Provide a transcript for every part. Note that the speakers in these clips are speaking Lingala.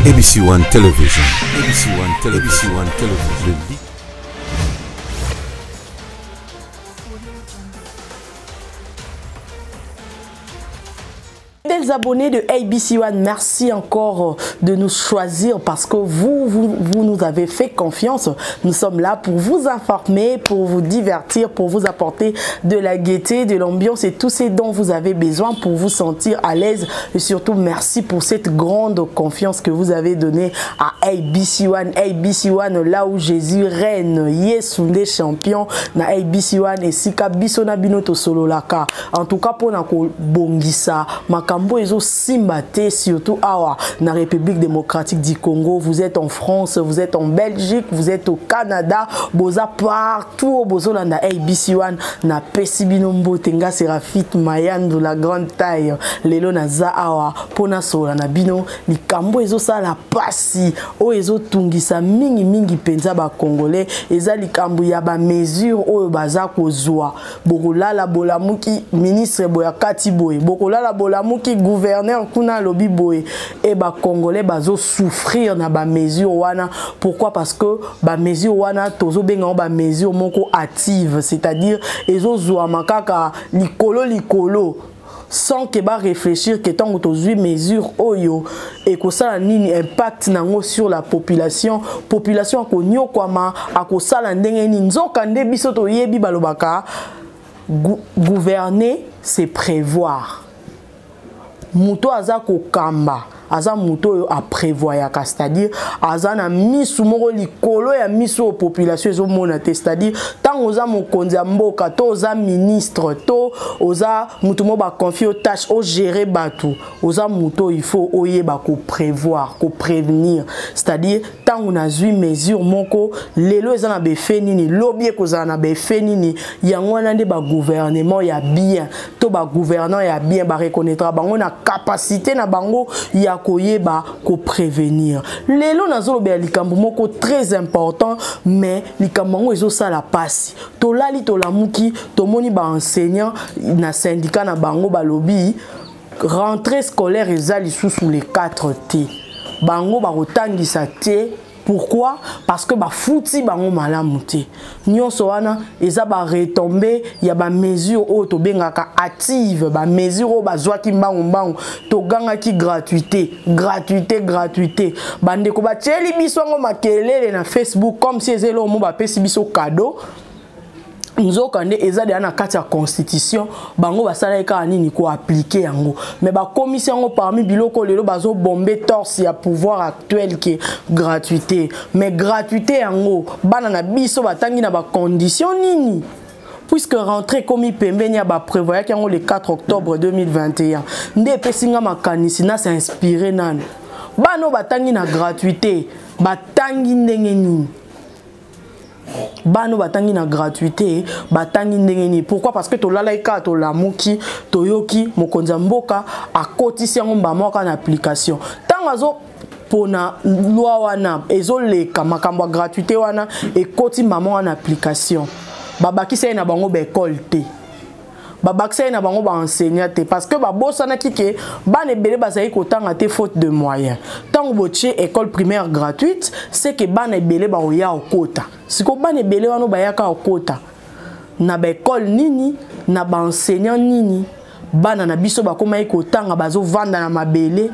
ABC One Television, ABC One Television, ABC One Television. Fidèles abonnés de ABC One, merci encore de nous choisir parce que vous, vous, vous nous avez fait confiance. Nous sommes là pour vous informer, pour vous divertir, pour vous apporter de la gaieté, de l'ambiance et tout ce dont vous avez besoin pour vous sentir à l'aise. Et surtout, merci pour cette grande confiance que vous avez donnée à ABC One. ABC One, là où Jésus règne. Yesu nde champion na ABC One esika biso na bino tosololaka. En tout cas, pour na kobongisa makambo ezosimba te, surtout awa na République démocratique du Congo. Vous êtes en France, vous êtes en Belgique, vous êtes au Canada, boza partout bozolanda ABC One na pesi bino mbote. Nga Serafit Mayandu, la grande taille, lelo naza awa pona sola na bino likambo ezosala pasi oyo ezotungisa mingi mingi mpenza ba Congolais, eza likambo ya ba mesure oyo baza kozwa. Bokolala bolamuki ministre boya kati boye, bokolala bolamuki gouverneur kuna alobi boye, e ba Congolais bazo souffrir na ba mesure wana. Pourquoi? Parce que ba mesure wana tozobenga ba mesure moko active, c'est-à-dire ezozwama kaka likolo likolo sans que ba réfléchir que tant que tozwi mesure oyo ekosala nini impact nango sur la population. Population akonyokwama, akosala ndenge nini? Nzoka nde biso toyebi balobaka gouverner c'est prévoir. Moto aza kokamba aza moto oyo aprévoyaka, c'est-à-dire aza na misu moko likolo ya misu oyo population ezomona te. C'est-à-dire ntango oza mokonzi ya mboka to oza ministre to oza moto moko baconfie yo tâche ogérer bato, oza moto oyo il faut oyeba koprévoir, koprévenir. C'est-à-dire ntango nazwi mesure moko lelo eza na baeffet nini, lobi ekozala na baeffet nini. Yango wana nde bagouvernement ya bien to bagouvernant ya bien bareconnaîtra bango na capacité na bango ya koyeba koprévenir. Lelo nazolobela likambo moko très important, mais likambo yango ezosala pasi. Tolali tolamuki, tomoni baenseignant na syndicat na bango balobi rentrée scolaire eza lisusu le 4 te, bango bakotangisa te. Pourquoi? Parce que bafuti bango malamu te. Nyonso wana eza baretombées ya bamesure oyo tobengaka hâtive, bamesure oyo bazwaki mbangu mbangu. Togangaki gratuité, gratuité, gratuité. Bandeko batieli biso yango makelele na Facebook comme si eza eloko mo bapesi biso cadeau. Nzoka nde eza deya na kati ya constitution. Bango basalaki kaka nini? Koappliquer yango. Mais bakomisi yango parmi biloko lelo bazobombe torse ya pouvoir actuel ke gratuité. Mais gratuité yango, bana na biso batangi na bacondition nini? Puisque rentrée ekomi pembeni ya baprévoyaki yango le 4 octobre 2021, nde epesi nga makanisi na s'inspire nanu. Bana oyo batangi na gratuité batangi ndenge nini? Bana batangi na gratuité batangi ndenge nini? Pourquoi? Parce que tolalaki kaka tolamuki, toyoki mokonzi ya mboka akotisi yango mbama kaka na application. Ntango azo mpona loi wana ezoleka, makambo ya gratuité wana ekoti mbama wana application, babakisa ye na bango baekole te, babakisa ye na bango baenseignant te, parce que babosanaki ke bana ebele bazali kotanga te faute de moyen. Ntango botie école primaire gratuite, c'est que bana ebele bakoya kokota. Sikoyo bana ebele wana bayaka kokota na baekole nini, na baenseignant nini? Bana na biso bakomaki kotanga bazovanda na mabele.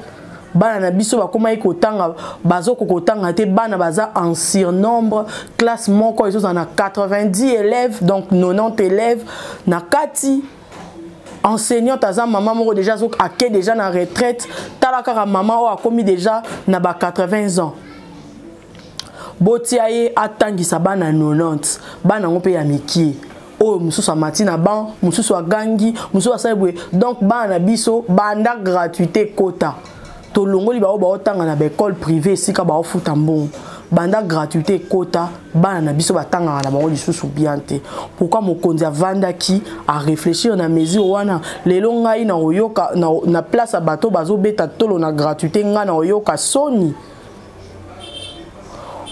Bana na biso bakomaki kotanga bazokoka kotanga te. Bana baza en surnombre, classe moko ezozala na 90 élèves, donc 90 élèves na kati. Enseignante aza mama moko déjà ake déjà na retraite. Tala kaka mama oyo akomi déjà na ba 80 ans, botia ye atangisa bana 90. Bana yango mpe ya mikie oyo, mosusu amati na banc, mosusu agangi, mosusu asali boye. Donc bana na biso, banda gratuité kota, tolongoli bango baotanga na baekole privé esika baofuta mbongo. Banda gratuité ekota, bana na biso batangaka na bango lisusu bien te. Pourquoi mokonzi avandaki aréfléchir na mesure wana? Lelo ngai na koyoka na place ya bato bazobeta tolo na gratuité, ngai na koyoka soni,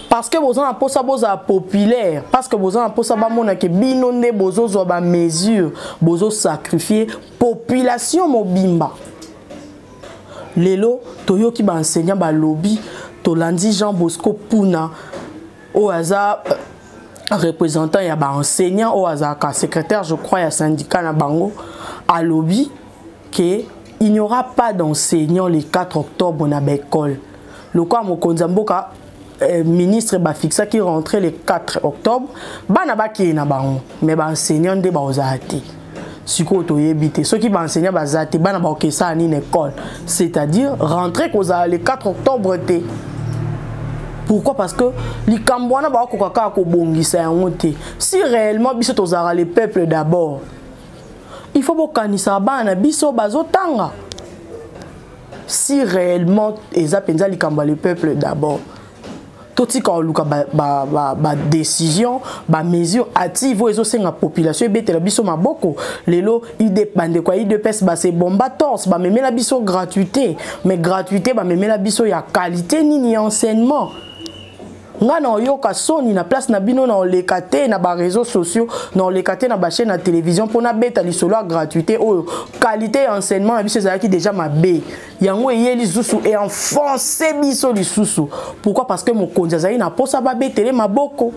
parce que boza na mposa bozala populaire, parce que boza na mposa bamonake bino nde bozozwa bamesure, bozosacrifie population mobimba. Lelo toyoki baenseignant balobi, tolandi Jean Bosco Puna oyo aza représentant ya baenseignant, oyo azalaka secrétaire, je crois, ya syndicat na bango, alobi ke il n'y aura pas d'enseignants le 4 octobre na baécole. Lokola mokonzi ya mboka, ministre bafixaki rentrée le 4 octobre, bana bakei na bango, mais baenseignant nde baozala te. Sikoyo toyebi te soki baenseignant baza te, bana bakokesala nini école? C'est-à-dire rentrée kozala le 4 octobre te. Pourquoi? Parce que likambo wana bakokoka kaka kobongisa yango te. Si réellement biso tozalaka le peuple d'abord, il faut bokanisa bana na biso bazotanga. Si réellement eza mpenza likambo ya le peuple d'abord, totika koluka badécision, bamesure hâtive oyo ezosenga population ebetela biso maboko. Lelo bandeko ya UDPS base bomba torse, bamemela biso gratuité, mais gratuité bamemela biso ya qualité nini ya enseignement? Nga na oyoka soni na place na bino, na oleka te na baréseaux sociaux, na oleka te na bachaîne ya télévision mpo nabeta lisolo ya gratuité oyo qualité ya enseignement na biso ezalaki déjà mabe. Yango eye lisusu enfonce biso lisusu. Pourquoi? Parce que mokonzi azali na posa babetele maboko.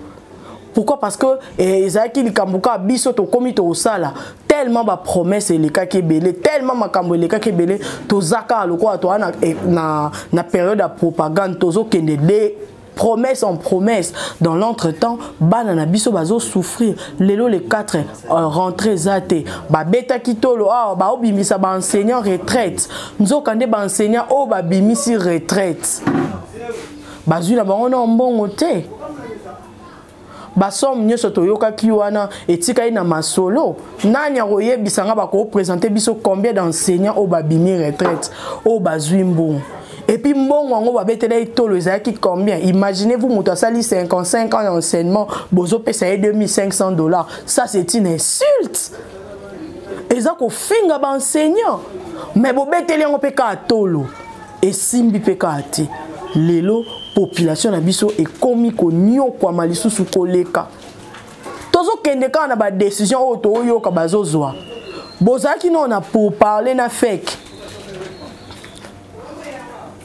Pourquoi? Parce que ezalaki likambo kaka biso tokomi tokosala, tellement bapromesse elekaki ebele, tellement makambo elekaki ebele. Toza kaka lokola toza na période ya propagande, tozokende de promesse en promesse. Dans l'entretemps, bana na biso bazosouffrir. Lelo le 4, rentrée eza te. Babetaki tolo awa baobimisa baenseignant retraite, nzoka nde baenseignant oyo babimisi retraite bazwi na bango na mbongo te. Basomme nyonso toyokaki wana etikali na masolo. Nani akoyebisa nga, bakoprésente biso combien d'enseignants oyo babimi retraite oyo bazwi mbongo? Et puis mbongo yango babetela ye tolo ezalaki combien? Imaginez-vous, moto asali 55 ans d'enseignement, bozopesa ye 2500 $. Ça, c'est une insulte, eza kofinga baenseignant. Mais bobeteli yango mpe kaka tolo, esimbi mpe kaka te. Lelo population na biso ekomi koniokwama lisusu koleka. Tozokende kaka na badécision oyo tooyoka bazozwa. Bozalaki nano na pourparler na FEC,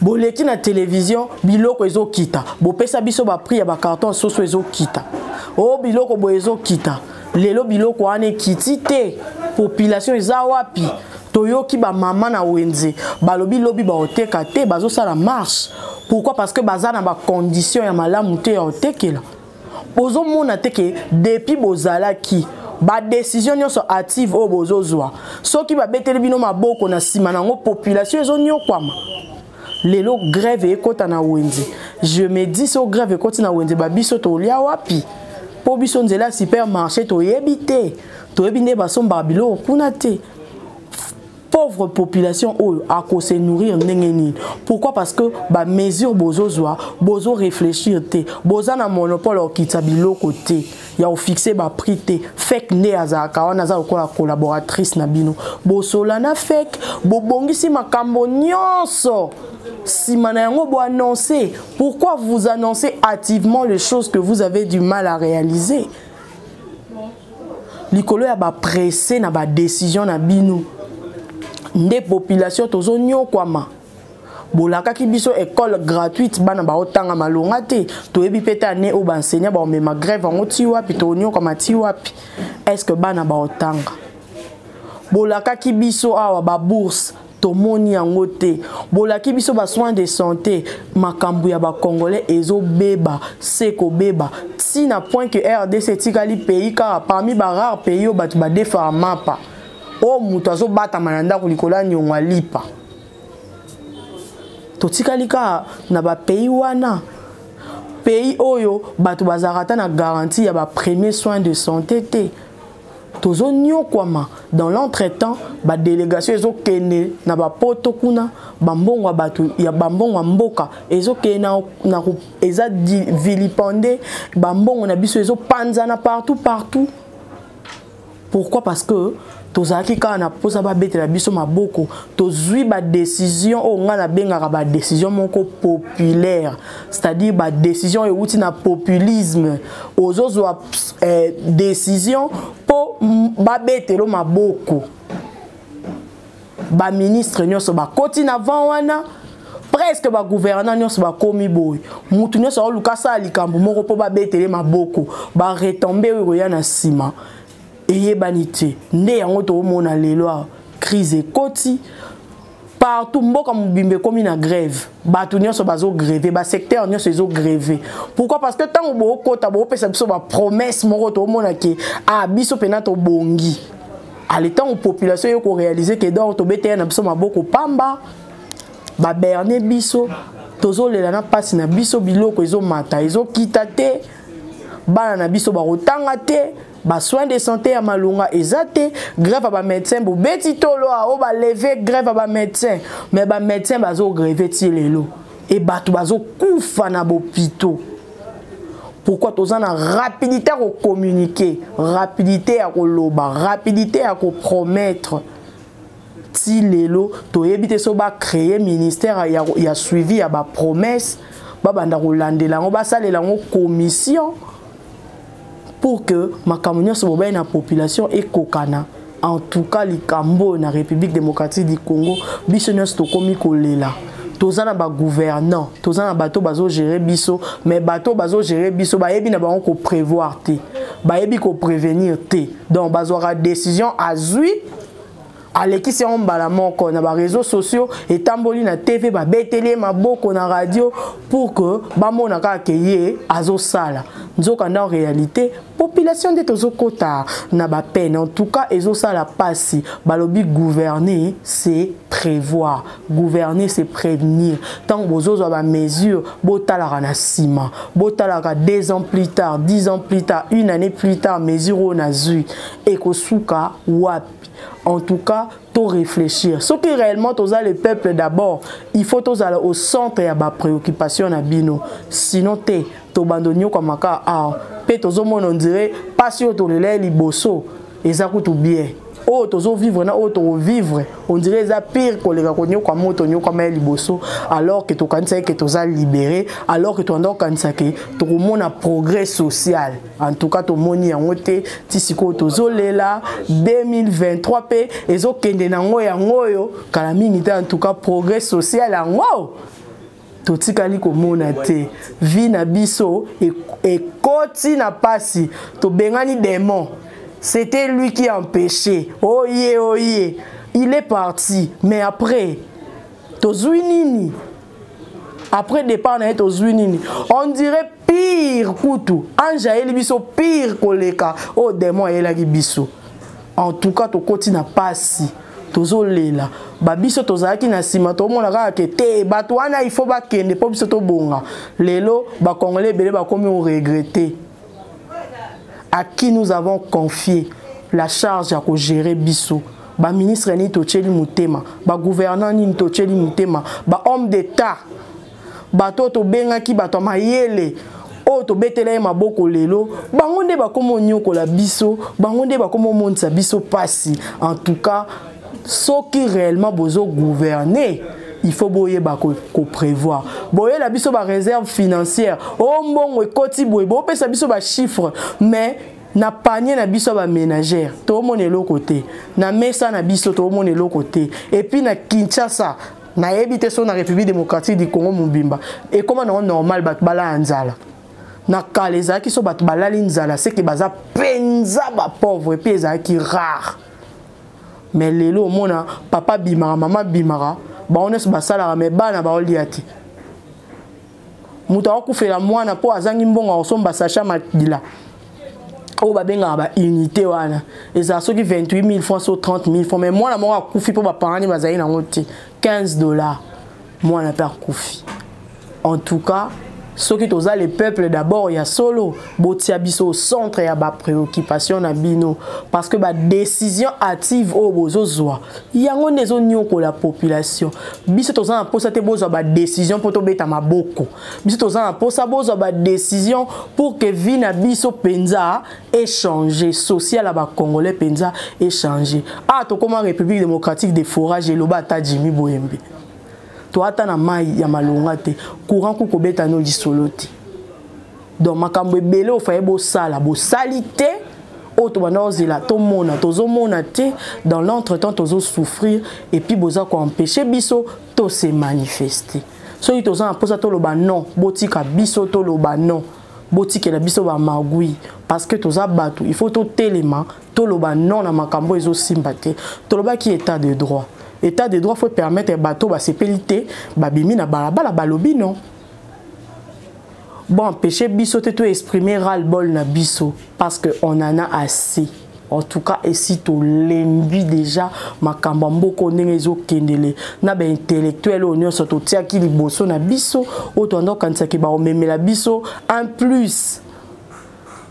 boleki na télévision, biloko ezokita, bopesa biso baprix ya bacarton soso ezokita, oyo biloko boye ezokita. Lelo biloko wana ekiti te, population eza wapi? Toyoki bamama na wenze balobi lobi baoteka te, bazosala marche. Pourquoi? Parce que baza na bacondition ya malamu te ya otekela. Bozomona te ke depuis bozalaki, badécision nyonso hâtive oyo bozozwa, soki babeteli bino maboko, na nsima nango population ezoniokwama. Lelo grève ekɔta na wenze. Je me dis, so grève ekɔti na wenze, babiso tolia wapi? Mpo biso nzela ya supermarché toyebi te, toyebi nde basombaka biloko kuna te. Pauvre population oyo akose nourrir ndenge nini? Pourquoi? Parce que bamesure bozozwa, bozo réfléchir te. Boza na monopole okitisa biloko te, ya ofixe baprix te. FEC nde azalaka wana, aza lokola collaboratrice na bino. Bosola na FEC, bobongisi makambo nyonso, nsima na yango boannonce. Pourquoi vous annoncez hâtivement les choses que vous avez du mal à réaliser? Likolo ya bapresse na badécision na bino nde population tozonyokwama. Bolakaki biso école gratuite, bana baotanga malonga te. Toyebi mpe te ane oyo baenseignant baomema grève yango ti wapi, tonyokwama ti wapi. Est ce que bana baotanga? Bolakaki biso awa babourse, tomoni yango te. Bolaki biso basoin de santé. Makambo ya bacongolais ezobeba se kobeba, ntina point que RDC etikali pays kaka parmi barare pays oyo bato badefaka mapa, oyo moto azobatama na ndako likolo ya niongo alipa. Totikali kaka na bapays wana, pays oyo bato bazalaka ata na garantie ya bapremier soin de santé te. Tozoniokwama. Dans l'entretemps, badélégation ezokende na bapoto kuna, bambongo ya bato ya bambongo ya mboka ezokende na eza vilipender, bambongo na biso ezopanzana partout partout. Pourquoi? Parce que tozalaki kaka na mposa babetela biso maboko. Tozwi badécision oyo ngai nabengaka badécision moko populaire, c'est-à-dire badécision oyo euti na populisme. Ozozwa décision mpo babetelo maboko. Baministre nyonso bakoti na vent wana, presque bagouvernant nyonso bakomi boye. Mutu nyonso aoluka asala likambo moko mpo babetele maboko. Baretombées oyo ekoya na nsima eyebani te. Nde yango toomona lelo awa, crise ekoti partout, mboka mobimba ekomi na grève, bato nyonso bazogrève, basecteur nyonso ezogrève. Pourquoi? Parce que ntango bookota, boopesa biso bapromesse moko, toomona ke ah, biso mpena tobongi. Ale, ntango population eyo koréaliser ke donc tobetela na biso maboko pamba, baberner biso, tozolela na mpasi na biso, biloko ezomata, ezokita te, bana na biso bakotanga te, basoin de santé ya malonga eza te. Grève ya bamédecin, bobeti tolo oyo balever grève ya bamédecin, mais bamédecin bazogrève ti lelo e bato bazokufa na bopito. Pourquoi? Toza na rapidité ya kocommuniquer, rapidité ya koloba, rapidité ya kopromettre. Ti lelo toyebi te so bacréer ministère ya suivi ya bapromesse, babanda kolandela yango, basalela yango commission pour que makambo nyonso bobai na population ekokana. En tout cas, likambo oyo na République démocratique du Congo, biso nyonso tokomi kolela. Toza na bagouvernant, toza na bato bazogérer biso, mais bato bazogérer biso bayebi na bango koprévoir te, bayebi koprévenir te. Donc bazwaka décision, azwi, alekisi yango mbala moko na baréseaux sociaux, etamboli na TV, babeteli ye maboko, na radio, pour que bamona kaka ke ye azosala. Nzokanda en réalité population nde tozokɔta na bapeine. En tout cas, ezosala mpasi. Balobi gouverner, c'est prévoir, gouverner, c'est prévenir. Ntango bozozwa bamesure, botalaka na nsima, botalaka 2 ans plus tard, 10 ans plus tard, une année plus tard, mesure oyo nazwi ekosuka wapi? En tout cas, to réfléchir. Soki réellement toza le peuple d'abord, il faut tozala au centre ya bapréoccupation na bino. Sinon te, tobanda onyokwamaka awa mpe tozomona ondire mpasi oyo tolela ye liboso eza kutu bien. Oyo tozovivre na oyo tokovivre, on dirait eza pire koleka konyokwama oyo tonyokwama ye liboso, alors ke tokanisaki ke toza libéré, alors ke tobanda kokanisa ke tokomona progrès social. En tout cas, tomoni yango te. Ti sikoyo tozolela, 2023 mpe ezokende nango yango oyo kala mingi te. En tout cas, progrès social yango totikali komona te. Vie na biso ekoti na pasi. Tobengani démon, c'était lui qui empêchait. Oye oye, il est parti, mais après tozwi nini? Après départ na ye, tozwi nini? On dirait pire kutu. Ange ayeli biso pire koleka oyo démon ayelaki biso. En tout cas, tokoti na pasi, tozolela. Babiso tozalaki na nsima, tomona kaka ke te, bato wana il faut bakende mpo biso tobonga. Lelo bacongolais ebele bakomi oregretter à qui nous avons confié la charge ya kogérer biso. Baministre nini totieli motema? Bagouvernant nini totieli motema? Bahomme d'état, bato oyo tobengaki bato ya mayele, oyo tobetela ye maboko, lelo bango nde bakómi onyokola biso, bango nde bakómi omonisa biso pasi. En tout cas, soki réellement bozogouverner, il faut boyeba koprévoir. Boyela biso baréserve financière oyo mbongo ekoti boye, bopesa biso bachiffre, mais na panier na biso ya baménagère toomona eloko te, na mesa na biso toomona eloko te. Et puis na Kinshasa, nayebi te so na République démocratique du Congo mobimba ekóma nango normal bato balala nzala. Na kala ezalaki so bato balali nzala, seke baza mpenza bapauvre, et puis ezalaki rare. Mais lelo omona papa bimaka, mama bimaka, bango nyonso basalaka, mais bana baolia te. Moto akokufela mwana mpo azangi mbongo akosomba sachet makila oyo babengaka baunité wana, ezala soki 28 000 francs so 30 000 francs, mais mwana moko akufi mpo baparents bazali nango te. 15 $, mwana mpe akufi. En tout cas, soki toza le peuple d'abord ya solo, botia biso au centre ya bapréoccupation na bino, parce que badécision hâtive oyo bozozwa, yango nde ezoniokola population. Biso toza na mposa te bozwa badécision mpo tobeta maboko. Biso toza na mposa bozwa badécision pour que vie na biso mpenza echanger, social ya bacongolais mpenza echanger. Ah, tokóma République démocratique de forage, eloba ata Jimi Boyembe. Toata na mai ya malonga te, courant ku kobeta no lisolo te. Donc makambo ebele ofaye bosala, bosali te. Oyo tobanda kozela tomona, tozomona te. Dans l'entretemps tozosouffrir et puis boza koempêche biso tose manifester. Soki toza na mposa toloba non, botika biso toloba non, botikela biso bamagui, parce que toza bato, il faut totelema toloba non na makambo ezosimba te. Tolobaki état de droit. État de droit faut permettre bato basepeli te, babimi na balabala balobi non. Bon, empêcher biso te to exprimer ras-le-bol na biso, parce que on en a assez. En tout cas, esi tolembi déjà makambo ya mboka ndenge ezokendele na baintellectuel oyo nyonso totiaki liboso na biso, oyo toanda kokanisaki baomemela biso un plus.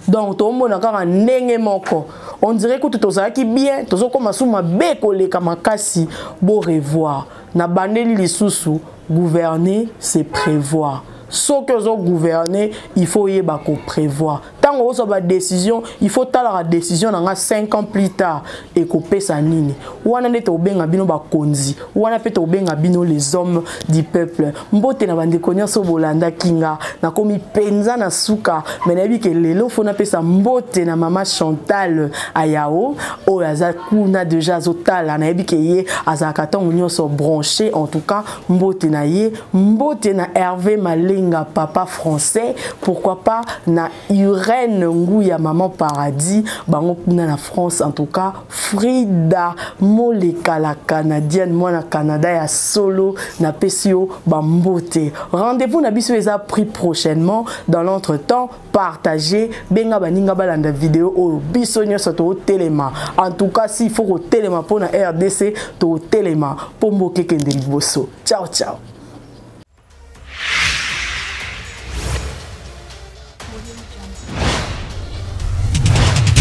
Donc tomona kaka ndenge moko, on dirait kutu tozalaki bien, tozokoma su mabe koleka makasi. Bo revoir na bandeli lisusu, gouverner c'est prévoir. Soki ozogouverner, il faut oyeba koprévoir. Ntango ozwa badécision, il faut talaka décision na nga 5 ans plus tard ekopesa nini. Wana nde tobenga bino bakonzi, wana mpe tobenga bino les hommes du peuple. Mbote na bandeko nyonso bolandaki nga, nakomi mpenza na suka, me nayebi ke lelo fo napesa mbote na mama Chantal Ayao oyo aza kuna deja azotala. Nayebi ke ye azalaka ntango nyonso branché. En tout cas, mbote na ye, mbote na Hervé Malenga, papa français, pourquoi pas na Irène Nguya, maman Paradis, bango kuna na France. En tout cas, Frida Moleka, la canadienne, mwana Canada ya solo, napesi yo bambote. Rendez-vous na biso eza pris prochainement. Dans l'entretemps, partagez, benga baninga balanda vidéo oyo. Biso nyonso totelema. En tout cas, s'il faut kotelema mpona RDC, totelema mpo mboka ekende liboso. Ciao ciao.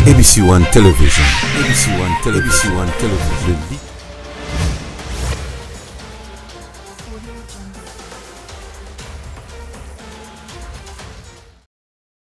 ABC One Television, ABC One Television, ABC One Television.